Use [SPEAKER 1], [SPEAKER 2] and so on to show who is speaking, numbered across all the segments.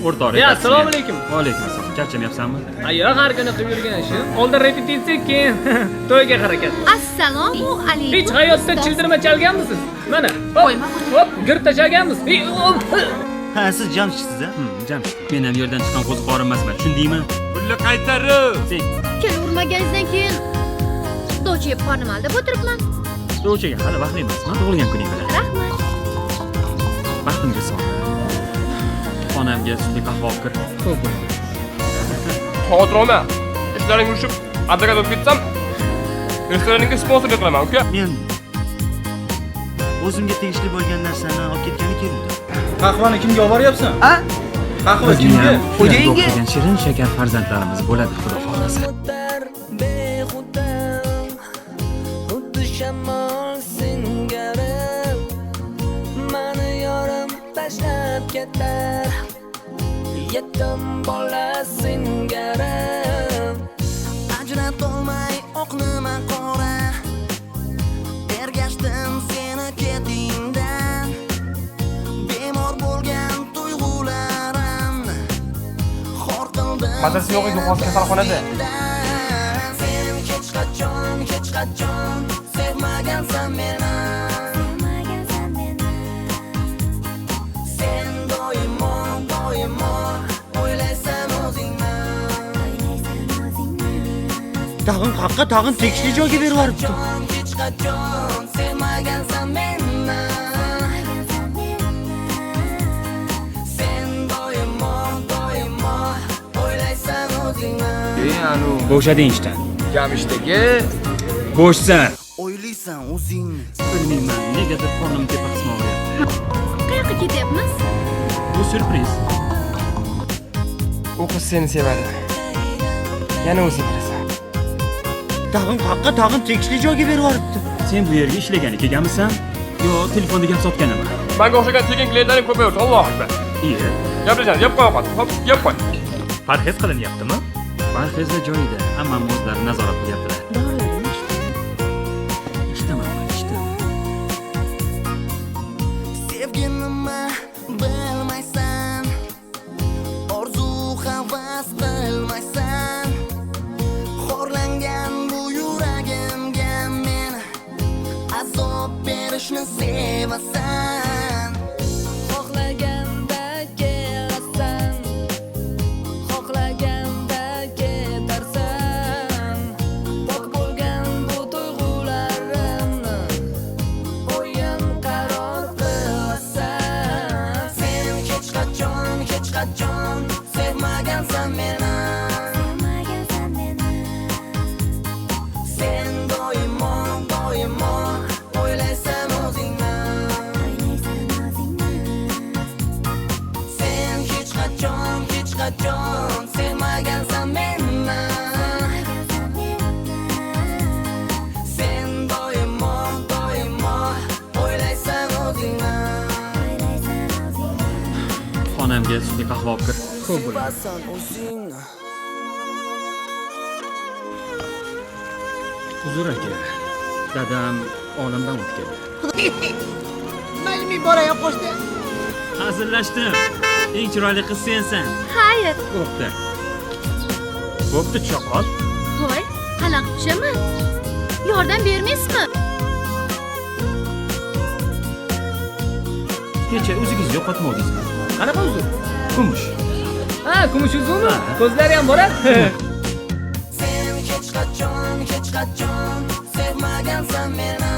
[SPEAKER 1] O'rtoq.
[SPEAKER 2] Ya, assalomu alaykum.
[SPEAKER 1] Va alaykum assalom. Charchamayapsanmi?
[SPEAKER 2] Yo'q, har kuni qilib yurgan ishim. Oldin repetitsiya, keyin to'yga harakat.
[SPEAKER 3] Assalomu alaykum.
[SPEAKER 2] Hech hayotda childirma chalganmisiz? Mana. Hop, hop, gir tashlaganmiz.
[SPEAKER 4] Ha, siz Jamshidsiz a?
[SPEAKER 1] Jamshid. Men ham yerdan chiqqan qo'ziqorin emasman, tushundingmi?
[SPEAKER 5] Pulni qaytarib.
[SPEAKER 1] Sen
[SPEAKER 3] Kelavermaganingizdan keyin do'cha yeb qornim aldab o'tiribman.
[SPEAKER 1] Do'chaga hali vaqt emasmi? Tug'ilgan kuning bilan.
[SPEAKER 3] Rahmat.
[SPEAKER 1] Baxtimga sol. Xonamga sutli qahva olib kir.
[SPEAKER 2] Xo'p bo'ladi.
[SPEAKER 5] Xavotir olma. Ishlaring yurishib, advokat bo'lib ketsam, restoraningga sponsorlik qilaman, uka.
[SPEAKER 4] Men o'zimga tegishli bo'lgan narsani olib ketgani keluvdim.
[SPEAKER 6] Qahvani kimga olib boryapsan?
[SPEAKER 7] A?
[SPEAKER 6] Qahva kimga?
[SPEAKER 7] Xo'jayinga.
[SPEAKER 1] Shirin shakar farzandlarimiz bo'ladi, xudo xohlasa.
[SPEAKER 8] Xuddi shamol singari mani yorim tashlab ketar, yetim bola singari
[SPEAKER 9] ajratolmay oqnima qora, ergashdim seni ketingdan, bemor bo'lgan tuyg'ularim xor qildim.
[SPEAKER 5] Mazasi yo'q ekan hozir kasalxonada.
[SPEAKER 9] Sen hech qachon, hech qachon sevmagansan meni. Sen doimo, doimo o'ylaysan o'zingni.
[SPEAKER 4] Tag'in haqqa, tag'in tegishli joyga berib yuboribdi.
[SPEAKER 9] Hech qachon sevmagansan meni. Sen doimo, doimo o'ylaysan o'zingni.
[SPEAKER 1] Bo'shading ishdan.
[SPEAKER 7] Jamshidga
[SPEAKER 1] Bo'shsan.
[SPEAKER 9] O'ylaysan o'zingni.
[SPEAKER 1] Bilmayman, negadir qornim tepa qismi og'riyapti.
[SPEAKER 3] Qayoqqa ketyapmiz?
[SPEAKER 1] Bu syurpriz.
[SPEAKER 5] U qiz seni sevadi. Yana o'zing bilasan.
[SPEAKER 4] Tag'in haqqa, tag'in tegishli joyga berib yuboribdi.
[SPEAKER 1] Sen bu yerga ishlagani kelganmisan? Yo, telefonda gap sotganimi?
[SPEAKER 5] Menga o'xshagan tekin klientlaring ko'payapti, Allohu akbar.
[SPEAKER 1] Iya.
[SPEAKER 5] Gaplashamiz, yeb qo'y ovqat. Hop, yeb qo'y.
[SPEAKER 10] Parhez qilinyaptimi?
[SPEAKER 1] Parhezlar joyida, hammani o'zlari nazorat qilyaptilar.
[SPEAKER 3] Dorilarini ichdim.
[SPEAKER 1] Ichdim, ichdim.
[SPEAKER 9] Sevgi nima bilmaysan, orzu havas qilmaysan, xorlangan bu yuragimga men azob berishni sevasan.
[SPEAKER 8] Xohlaganda kelasan, xohlaganda ketarsan, pok bo'lgan bu tuyg'ularimni o'yin qaror qilasan.
[SPEAKER 9] Sen hech qachon, hech qachon sevmagansan meni. Sen doimo, doimo o'ylaysan o'zingni. Sen hech qachon, hech qachon sevmagansan meni. Sen doimo, doimo o'ylaysan o'zingni.
[SPEAKER 1] Xonamga sutli qahva olib kir.
[SPEAKER 2] Xo'p bo'ladi.
[SPEAKER 9] Sevasan o'zingni.
[SPEAKER 1] Uzr aka. Dadam olamdan o'tgan.
[SPEAKER 7] Mayli, men boray qo'shni.
[SPEAKER 1] Hazillashdim. Eng chiroyli qiz sensan.
[SPEAKER 3] Xayr.
[SPEAKER 1] Bo'pti. Bo'pti, tusha qol.
[SPEAKER 3] Voy, qanaqa tushaman? Yordam bermaysizmi?
[SPEAKER 1] Kecha o'zingiz yo'qotmadingizmi?
[SPEAKER 2] Qanaqa uzuk?
[SPEAKER 1] Kumush.
[SPEAKER 2] Ha, kumush uzukmi? Ko'zlari ham bor-a?
[SPEAKER 9] Sen hech qachon, hech qachon sevmagansan meni.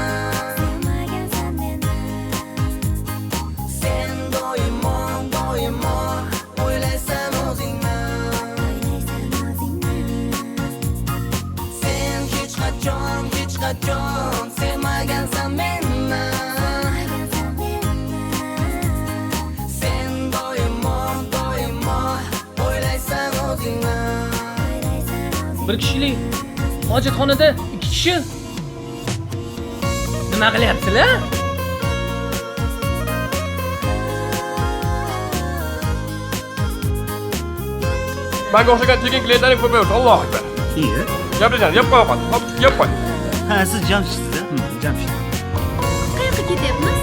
[SPEAKER 9] Sen doimo, doimo o'ylaysan o'zingni. Sen hech qachon, hech qachon sevmagansan meni. Sen doimo, doimo o'ylaysan o'zingni.
[SPEAKER 2] Bir kishilik hojatxonada ikki kishi. Nima qilyapsizlar?
[SPEAKER 5] Menga o'xshagan tekin klientlaring ko'payapti, Allohu akbar.
[SPEAKER 1] Iya.
[SPEAKER 5] Gaplashamiz, yeb qo'y ovqat. Hop, yeb qo'y.
[SPEAKER 4] Ha, siz Jamshidsiz a?
[SPEAKER 1] Jamshid.
[SPEAKER 3] Qayoqqa ketyapmiz?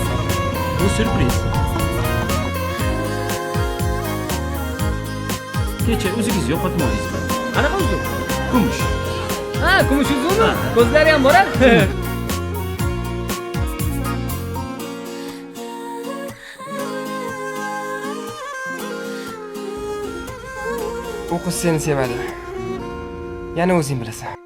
[SPEAKER 1] Bu syurpriz. Kecha o'zingiz yo'qotmadingizmi?
[SPEAKER 2] Qanaqa uzuk?
[SPEAKER 1] Kumush.
[SPEAKER 2] Ha, kumush uzukmi? Ko'zlari ham bor-a?
[SPEAKER 5] U qiz seni sevadi. Yana o'zing bilasan.